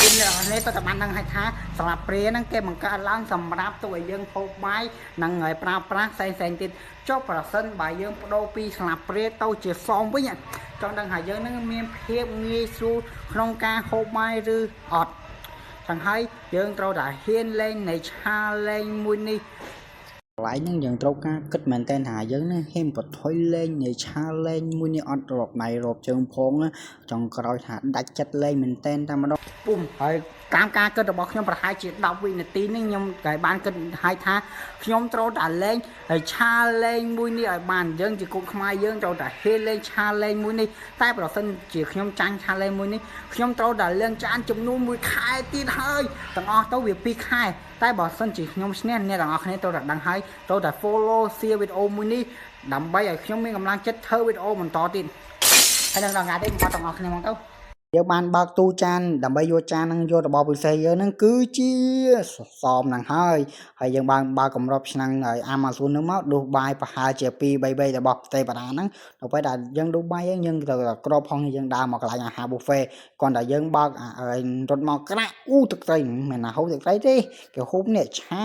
ពីអ្នកនេះទៅតែបានដឹងហើយថាសម្រាប់ព្រាហ្នឹងគេបង្កើតឡើងសម្រាប់ទុកឲ្យយើងហូបបាយនិងឲ្យប្រើប្រាស់ផ្សេងផ្សេងទៀតចុះប្រសិនបើយើងបដូរពីស្លាបព្រាទៅជាសមវិញចង់ដឹងថាយើងនឹងមានភាពងាយស្រួលក្នុងការហូបបាយឬអត់ចឹងហើយយើងត្រូវតែហ៊ានលេងនៃ challenge មួយនេះ កន្លែងហ្នឹងយើងត្រូវការគិតមែនតើថាយើងនឹងហ៊ានបន្ថយលេងនៃ challenge មួយនេះអត់រាប់ដៃរាប់ជើងផងណាចង់ក្រោយថាដាច់ចិត្តលេងមែនតើតែម្ដងពុំហើយតាមការគិតរបស់ខ្ញុំប្រហែលជា10វិនាទីនេះខ្ញុំតែបានគិតហើយថាខ្ញុំត្រូវតែលេងហើយ challenge មួយនេះឲ្យបានយើងជាគុំខ្មែរយើងត្រូវតែហ៊ានលេង challenge មួយនេះតែប្រសិនជាខ្ញុំចាញ់ challenge មួយនេះខ្ញុំត្រូវតែលេងចានចំនួន1ខែទៀតហើយទាំងអស់ទៅវា2ខែតែបើសិនជាខ្ញុំឈ្នះអ្នកទាំងអស់គ្នាត្រូវតែដឹងហើយត្រូវតែ follow share វីដេអូមួយនេះដើម្បីឲ្យខ្ញុំមានកម្លាំងចិត្តធ្វើវីដេអូបន្តទៀតហើយនឹងដល់ថ្ងៃនេះមកទាំងអស់គ្នាមកទៅយើងបានបើកទូចានដើម្បីយកចានហ្នឹងយករបស់ពិសេសយើងហ្នឹងគឺជាសមហ្នឹងហើយហើយយើងបានបើកកម្របឆ្នាំងឲ្យ Amazon ហ្នឹងមកដួសបាយប្រហែលជា2 3 3របស់ទេវតាហ្នឹងដល់ពេលដែលយើងដួសបាយយើងទៅក្របផងយើងដើរមកកន្លែងអាហារ buffet គ្រាន់តែយើងបើករត់មកក្រាក់អូទឹកត្រីមិនណាហូបទឹកត្រីទេគេហូបនេះឆា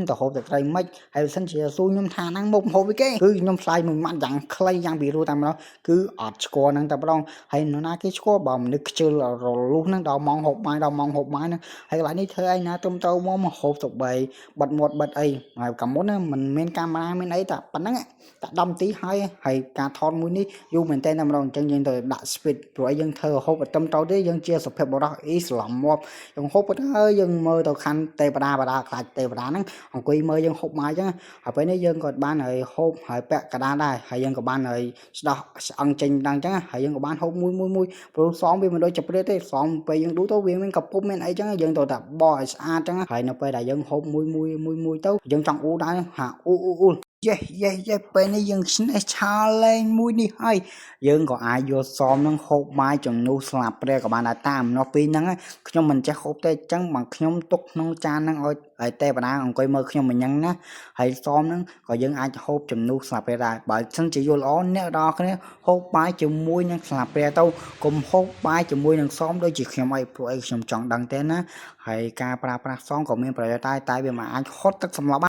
ទៅហូបទឹកត្រីមិនហើយបើសិនជាសួរខ្ញុំថាហ្នឹងមុខហូបអីគេគឺខ្ញុំឆ្លើយមួយម៉ាត់យ៉ាងខ្លីយ៉ាងពីរោះតែម្ដងគឺអត់ស្គាល់ហ្នឹងតែម្ដងហើយនរណាគេស្គាល់បើមនុស្សខ្ជិលរលុះហ្នឹងដល់ម៉ោងហូបបាយដល់ម៉ោងហូបបាយហ្នឹងហើយកន្លែងនេះធ្វើអីណាត្រឹមត្រូវមកមកហូបទៅបីបិទមាត់បិទអីហើយកាលមុនណាមិនមានកាមេរ៉ាមានអីតែប៉ុណ្្នឹងតែ10នាទីហើយហើយការថតមួយនេះយូរមែនតើតែម្ដងអញ្ចឹងយើងទៅដាក់ speed ព្រោះអីយើងធ្វើហូបឲ្យត្រឹមត្រូវទេយើងជាសុភាពបុរសអ៊ីស្លាមងាប់យើងហូបទៅហើយយើងមើលទៅខាន់ទេវតាបដាខ្លាចទេវតាហ្នឹងអង្គុយមើលយើងហូបបាយអញ្ចឹងហើយពេលនេះយើងក៏បានហើយហូបហើយពាក់កដាលដែរហើយយើងក៏បានហើយស្ដោះស្អឹងចេញដល់អញ្ចឹងហើយយើងក៏បានហូបមួយមួយមួយព្រោះសមវាមិនដូចជាព្រាទេសមពេលយើងឌូទៅវាមានកពុំមានអីចឹងយើងត្រូវតែបកឲ្យស្អាតចឹងហើយនៅពេលដែលយើងហូបមួយមួយមួយមួយទៅយើងចង់អ៊ូដែរហាអ៊ូអ៊ូអ៊ូ yes yes yes ពេលនេះយើងឈ្នះ challenge មួយនេះហើយយើងក៏អាចយកសមនឹងហូបបាយជំនួសស្លាបព្រាក៏បានដែរតាមនោះពីហ្នឹងខ្ញុំមិនចេះហូបទេអញ្ចឹងបើខ្ញុំទុកក្នុងចានហ្នឹងឲ្យឲ្យទេវតាអង្គុយមើលខ្ញុំអញ្ចឹងណាហើយសមហ្នឹងក៏យើងអាចហូបជំនួសស្លាបព្រាដែរបើសិនជាយល់ល្អអ្នកនរគ្នាហូបបាយជាមួយនឹងស្លាបព្រាទៅកុំហូបបាយជាមួយនឹងសមដូចជាខ្ញុំអីព្រោះអីខ្ញុំចង់ដឹងទេណាហើយការប្រើប្រាស់សមក៏មានប្រយោជន៍ដែរតែវាមិនអាចហត់ទឹកសម្លប់បាន។